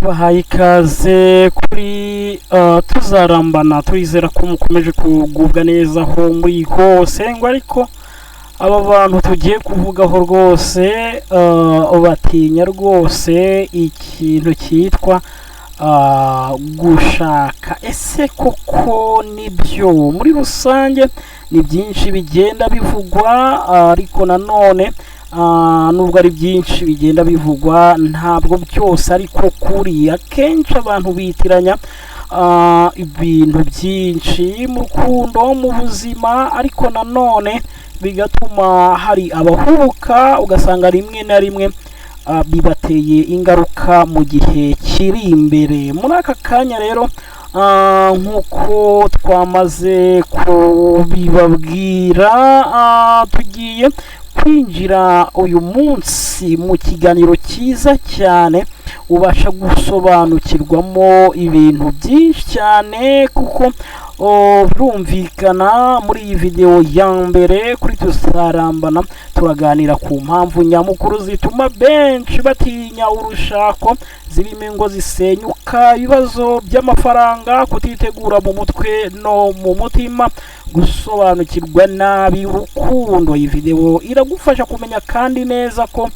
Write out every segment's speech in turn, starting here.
Tubahaye ikaze kuri Tuzarambana. Turizera ko mukomeje kugubwa neza aho muri hose. Ngo ariko aba bantu tugiye kuvugaho rwose batinya rwose ikintu cyitwa gushaka. Ese koko nibyo? Muri rusange ni byinshi bigenda bivugwa, ariko nanone nubwo ari byinshi bigenda bivugwa, ntabwo byose ariko kuri. Akenshi abantu bitiranya ibintu byinshi mu rukundo, mu buzima, ariko nanone bigatuma hari abahubuka, ugasanga rimwe na rimwe bibateye ingaruka mu gihe kiri imbere. Muri aka kanya rero, nk'uko twamaze kubibabwira, tugiye kwinjira uyu munsi mu kiganiro cyiza cyane ubasha gusobanukirwamo ibintu byinshi cyane, kuko birumvikana muri iyi videwo ya mbere kuri Tuzarambana turaganira ku mpamvu nyamukuru zituma benshi batinya urushako, zirimo ingo zisenyuka, ibibazo by'amafaranga, kutitegura mu mutwe no mu mutima, gusobanukirwa nabi urukundo. Iyi videwo iragufasha kumenya kandi neza ko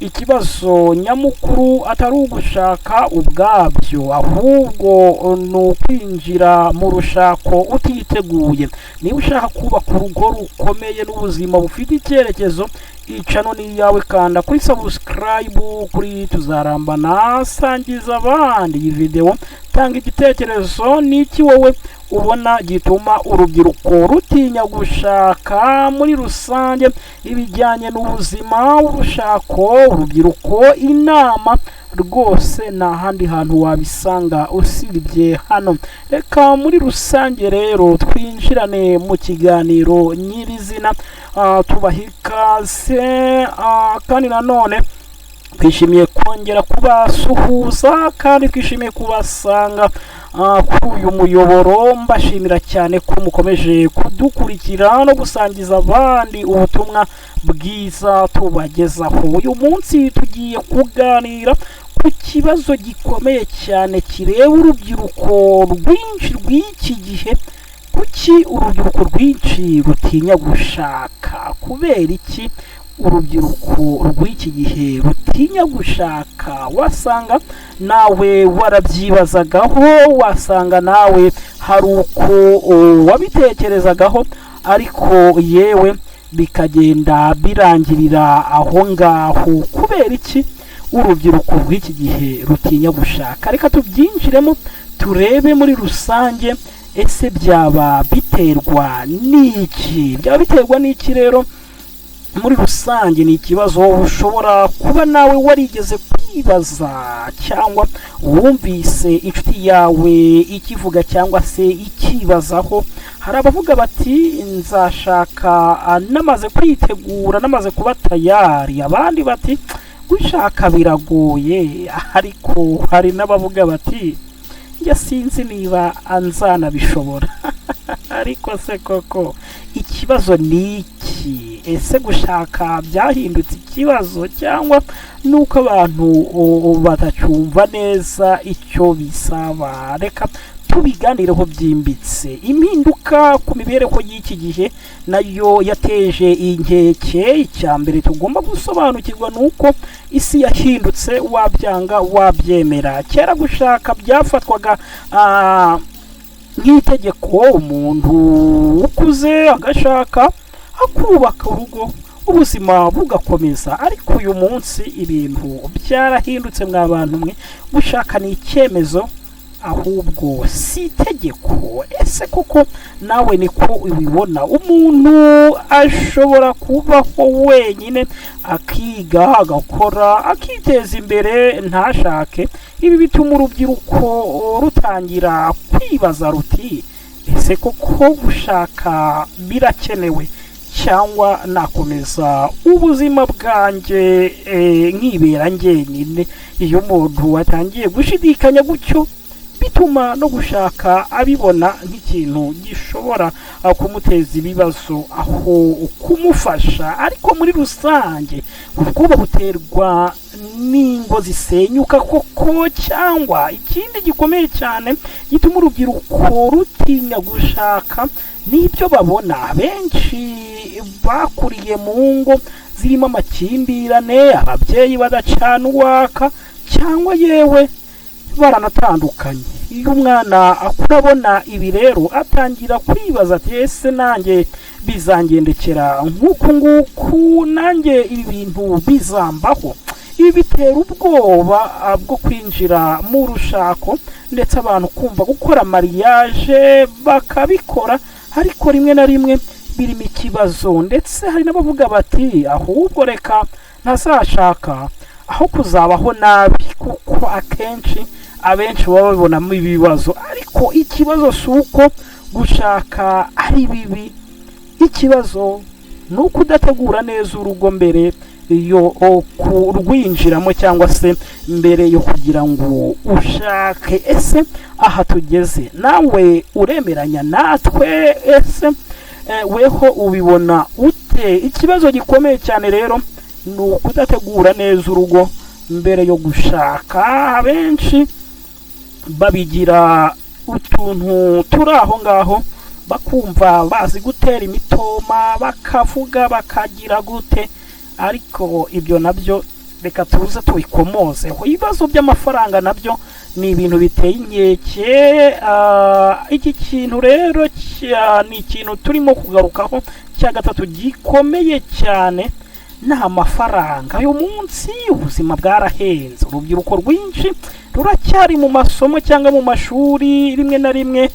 ikibazo nyamukuru atari ugushaka ubwabyo, ahubwo ni ukwinjira mu rushako utiteguye. Niba ushaka kubaka urugo rukomeye n'ubuzima bufite icyerekezo, iyi channel ni iyawe. Kanda kuri subscribe kuri Tuzarambana, sangiza abandi iyi videwo, tanga igitekerezo. Ni iki wowe ubona gituma urubyiruko rutinya gushaka? Muri rusange ibijyanye n'ubuzima, urushako, urubyiruko, inama rwose nta handi hantu wabisanga usibye hano. Reka muri rusange rero twinjirane mu kiganiro nyirizina. Tubaha ikaze, kandi nanone twishimiye kongera kubasuhuza kandi twishimiye kubasanga kuri uyu muyoboro. Mbashimira cyane ko mukomeje kudukurikira no gusangiza abandi ubutumwa bwiza tubagezaho. Uyu munsi tugiye kuganira ku kibazo gikomeye cyane kireba urubyiruko rwinshi rw'iki gihe. Kuki urubyiruko rwinshi rutinya gushaka? Kubera iki urubyiruko rw'iki gihe rutinya gushaka? Wasanga nawe warabyibazagaho, wasanga nawe hari uko wabitekerezagaho, ariko yewe bikagenda birangirira aho ngaho. Kubera iki urubyiruko rw'iki gihe rutinya gushaka? Reka tubyinjiremo, turebe muri rusange ese byaba biterwa n'iki? Byaba biterwa n'iki rero? Muri rusange ni ikibazo ushobora kuba nawe warigeze kwibaza, cyangwa wumvise inshuti yawe ikivuga cyangwa se ikibazaho. Hari abavuga bati: "Nzashaka namaze kwitegura, namaze kuba tayari." Abandi bati: "Gushaka biragoye." Ariko hari n'abavuga bati: "Njye sinzi niba nzanabishobora." Ariko se koko ikibazo ni iki? Ese gushaka byahindutse ikibazo, cyangwa nuko abantu batacyumva neza icyo bisaba? Reka tubiganireho byimbitse. Impinduka ku mibereho y'iki gihe nayo yateje inkeke. Icya mbere tugomba gusobanukirwa ni uko isi yahindutse, wabyanga wabyemera. Kera gushaka byafatwaga nk'itegeko, umuntu ukuze agashaka, akubaka urugo, ubuzima bugakomeza. Ariko uyu munsi ibintu byarahindutse mwa bantu mwe. Gushaka ni icyemezo, ahubwo si itegeko. Ese koko nawe niko ubibona? Umuntu ashobora kubaho wenyine, akiga, agakora, akiteza imbere, ntashake. Ibi bituma urubyiruko rutangira kwibaza ruti: "Ese koko gushaka birakenewe, cyangwa nakomeza ubuzima bwanjye nkibera njyenyine?" Iyo umuntu watangiye gushidikanya gutyo, Bituma no gushaka abibona nk'ikintu gishobora kumuteza ibibazo aho kumufasha. Ariko muri rusange, ubwoba buterwa n'ingo zisenyuka koko, cyangwa ikindi gikomeye cyane gituma urubyiruko rutinya gushaka n'ibyo babona. Benshi bakuriye mu ngo zirimo amakimbirane, ababyeyi badacana uwaka, cyangwa yewe baranatandukanye. Iyo umwana akura abona ibi rero, atangira kwibaza ati: "Ese nanjye bizangendekera nk'uku nguku? Nanjye ibi bintu bizambaho?" Ibi bitera ubwoba bwo kwinjira mu rushako, ndetse abantu kumva gukora mariage bakabikora, ariko rimwe na rimwe birimo ikibazo. Ndetse hari n'abavuga bati: "Ahubwo reka ntazashaka aho kuzabaho nabi", kuko akenshi abenshi baba babibonamo ibibazo. Ariko ikibazo si uko gushaka ari bibi, ikibazo ni uko udategura neza urugo mbere yo kurwinjiramo, cyangwa se mbere yo kugira ngo ushake. Ese aha tugeze nawe uremeranya natwe? Ese weho ubibona ute? Ikibazo gikomeye cyane rero ni ukudategura neza urugo mbere yo gushaka. Abenshi babigira utuntu turi aho ngaho, bakumva bazi gutera imitoma, bakavuga, bakagira gute, ariko ibyo nabyo reka tuze tubikomozeho. Ibibazo by'amafaranga nabyo ni ibintu biteye inkeke. Iki kintu rero ni ikintu turimo kugarukaho cya gatatu gikomeye cyane, ni amafaranga. Uyu munsi ubuzima bwarahenze, urubyiruko rwinshi ruracyari mu masomo cyangwa mu mashuri, rimwe na rimwe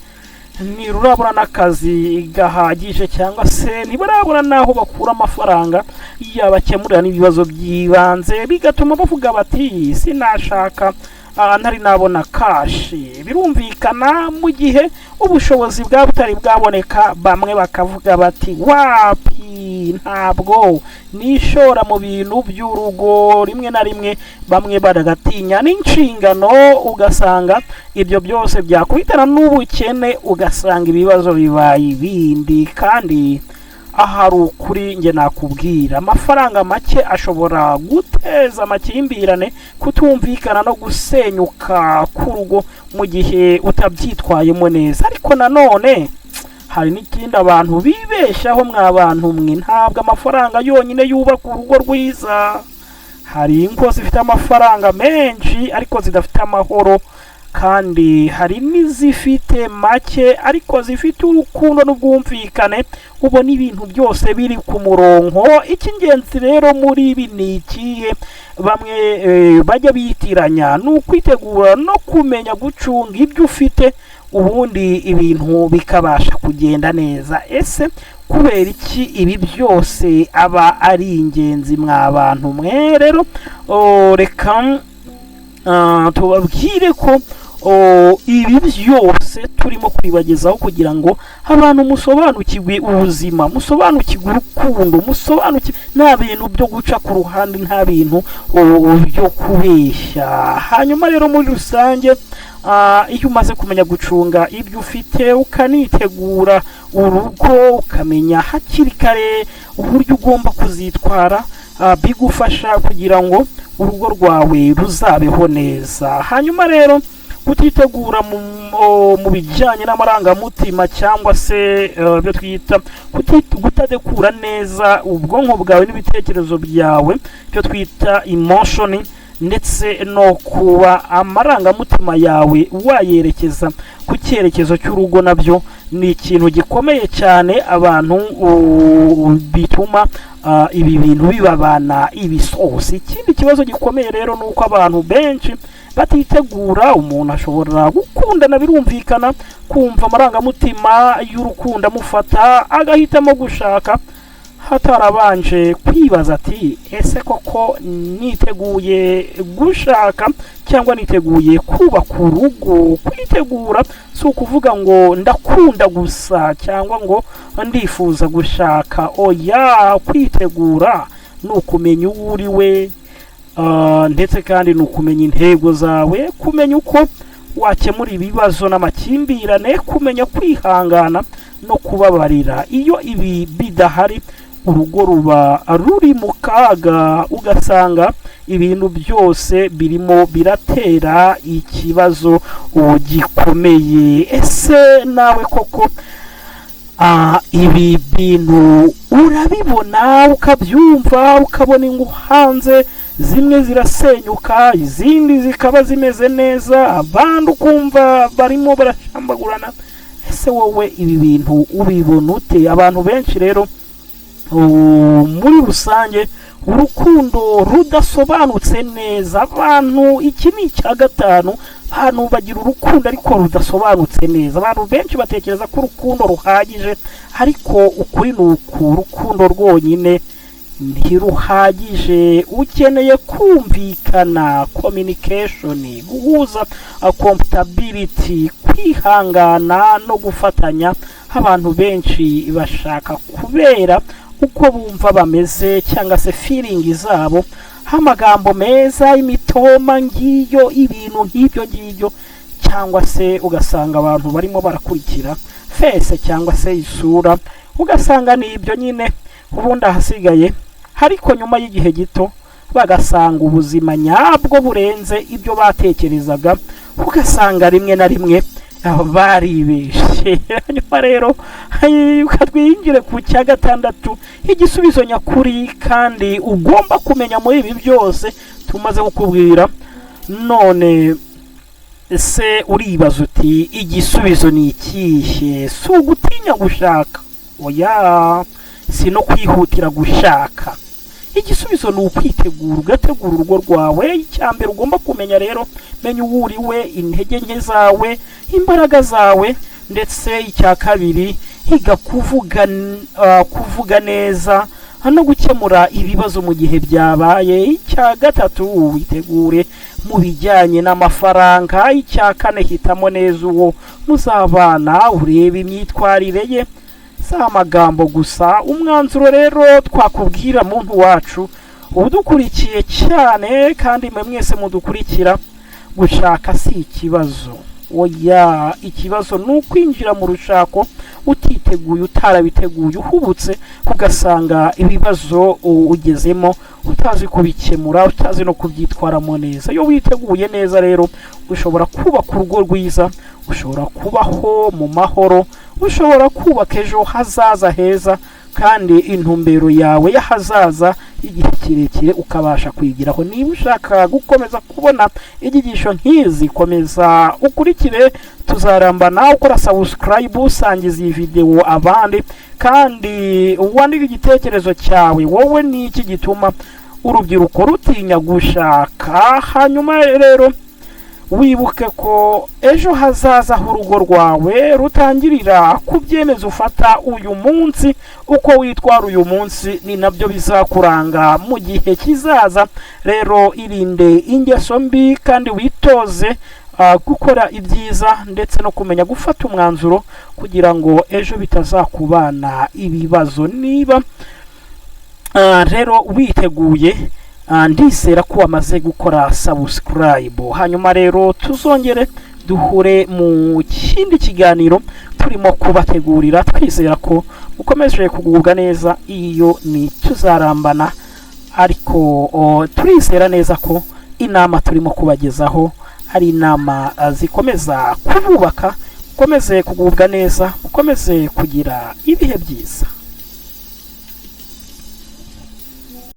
ntirurabura n'akazi gahagije, cyangwa se ntibarabura n'aho bakura amafaranga yabakemurira n'ibibazo by'ibanze, bigatuma bavuga bati: "Sinashaka ntari nabona cash." Birumvikana, mu gihe ubushobozi bwaba butari bwaboneka, bamwe bakavuga bati: "Wapi, ntabwo nishora mu bintu by'urugo." Rimwe na rimwe bamwe baragatinya n'inshingano, ugasanga ibyo byose byakubitana n'ubukene, ugasanga ibibazo bibaye ibindi. Kandi ahari ukuri njye nakubwira, amafaranga make ashobora guteza amakimbirane, kutumvikana no gusenyuka k'urugo mu gihe utabyitwayemo neza. Ariko nanone hari n'ikindi abantu bibeshyaho. Mwa bantu mwe, ntabwo amafaranga yonyine yubaka urugo rwiza. Hari ingo zifite amafaranga menshi ariko zidafite amahoro, kandi hari n'izifite make ariko zifite urukundo n'ubwumvikane, ubona ibintu byose biri ku murongo. Icy'ingenzi rero muri ibi ni ikihe bamwe bajya bitiranya? Ni ukwitegura no kumenya gucunga ibyo ufite, ubundi ibintu bikabasha kugenda neza. Ese kubera iki ibi byose aba ari ingenzi, mwa bantu mwe? Rero reka tubabwire ko ibi byose turimo kubibagezaho kugira ngo abantu musobanukirwe ubuzima, musobanukirwe urukundo, musobanukirwe, nta bintu byo guca ku ruhande, nta bintu byo kubeshya. Hanyuma rero muri rusange, iyo umaze kumenya gucunga ibyo ufite, ukanitegura urugo, ukamenya hakiri kare uburyo ugomba kuzitwara, bigufasha kugira ngo urugo rwawe ruzabeho neza. Hanyuma rero kutitegura mu bijyanye n'amarangamutima, cyangwa se ibyo twita kutadekura neza ubwonko bwawe n'ibitekerezo byawe, ibyo twita emotion, ndetse no kuba amarangamutima yawe wayerekeza ku cyerekezo cy'urugo, nabyo ni ikintu gikomeye cyane abantu bituma ibi bintu bibabana ibisosi. Ikindi kibazo gikomeye rero ni uko abantu benshi batitegura. Umuntu ashobora gukundana, birumvikana, kumva amarangamutima y'urukundo amufata, agahitamo gushaka hatarabanje kwibaza ati: "Ese koko niteguye gushaka cyangwa niteguye kubaka urugo?" Kwitegura si ukuvuga ngo ndakunda gusa cyangwa ngo ndifuza gushaka. Oya, kwitegura ni ukumenya uwo uri we, ndetse kandi ni ukumenya intego zawe, kumenya uko wakemura ibibazo n'amakimbirane, kumenya kwihangana no kubabarira. Iyo ibi bidahari, urugo ruba ruri mu kaga, ugasanga ibintu byose birimo biratera ikibazo gikomeye. Ese nawe koko ibi bintu urabibona, ukabyumva, ukabona ingo hanze zimwe zirasenyuka, izindi zikaba zimeze neza, abandi ukumva barimo barashambagurana? Ese wowe ibi bintu ubibona ute? Abantu benshi rero, muri rusange, urukundo rudasobanutse neza. Abantu, iki ni icya gatanu, abantu bagira urukundo ariko rudasobanutse neza. Abantu benshi batekereza ko urukundo ruhagije, ariko ukuri ni uku: urukundo rwonyine ntiruhagije. Ukeneye kumvikana, communication, guhuza, compatibility, kwihangana no gufatanya. Abantu benshi bashaka kubera uko bumva bameze cyangwa se feeling zabo, amagambo meza, imitoma ngiyo, ibintu nk'ibyo ngibyo, cyangwa se ugasanga abantu barimo barakurikira face cyangwa se isura, ugasanga ni ibyo nyine ubundi ahasigaye. Ariko nyuma y'igihe gito bagasanga ubuzima nyabwo burenze ibyo batekerezaga, ugasanga rimwe na rimwe baribeshye. Hanyuma rero twinjire ku cya gatandatu, igisubizo nyakuri kandi ugomba kumenya muri ibi byose tumaze kukubwira. None ese uribaza uti: "Igisubizo ni ikihe?" Si ugutinya gushaka, oya, si no kwihutira gushaka. Igisubizo ni ukwitegura, ugategura urugo rwawe. Icya mbere ugomba kumenya rero, menya uwo uri we, intege nke zawe, imbaraga zawe. Ndetse icya kabiri, higa kuvuga neza no gukemura ibibazo mu gihe byabaye. Icya gatatu, witegure mu bijyanye n'amafaranga. Icya kane, hitamo neza uwo muzabana, urebe imyitwarire ye, si amagambo gusa. Umwanzuro rero twakubwira, muntu wacu udukurikiye cyane, kandi mwe mwese mudukurikira, gushaka si ikibazo, oya. Ikibazo ni ukwinjira mu rushako utiteguye, utarabiteguye, uhubutse, ugasanga ibibazo ugezemo utazi kubikemura, utazi no kubyitwaramo neza. Iyo witeguye neza rero, ushobora kubaka urugo rwiza, ushobora kubaho mu mahoro, ushobora kubaka ejo hazaza heza, kandi intumbero yawe y'ahazaza y'igihe kirekire ukabasha kuyigeraho. Niba ushaka gukomeza kubona inyigisho nk'izi, komeza ukurikire Tuzarambana, ukora subscribe, usangiza iyi videwo abandi, kandi wandike igitekerezo cyawe. Wowe ni iki gituma urubyiruko rutinya gushaka? Hanyuma rero wibuke ko ejo hazaza h'urugo rwawe rutangirira ku byemezo ufata uyu munsi. Uko witwara uyu munsi ni nabyo bizakuranga mu gihe kizaza. Rero irinde ingeso mbi kandi witoze gukora ibyiza, ndetse no kumenya gufata umwanzuro kugira ngo ejo bitazakubana ibibazo. Niba rero witeguye, ndizera ko wamaze gukora subscribe. Hanyuma rero tuzongere duhure mu kindi kiganiro turimo kubategurira, twizera ko mukomeje kugubwa neza. Iyo ni Tuzarambana, ariko turizera neza ko inama turimo kubagezaho ari inama zikomeza kububaka. Mukomeze kugubwa neza, mukomeze kugira ibihe byiza.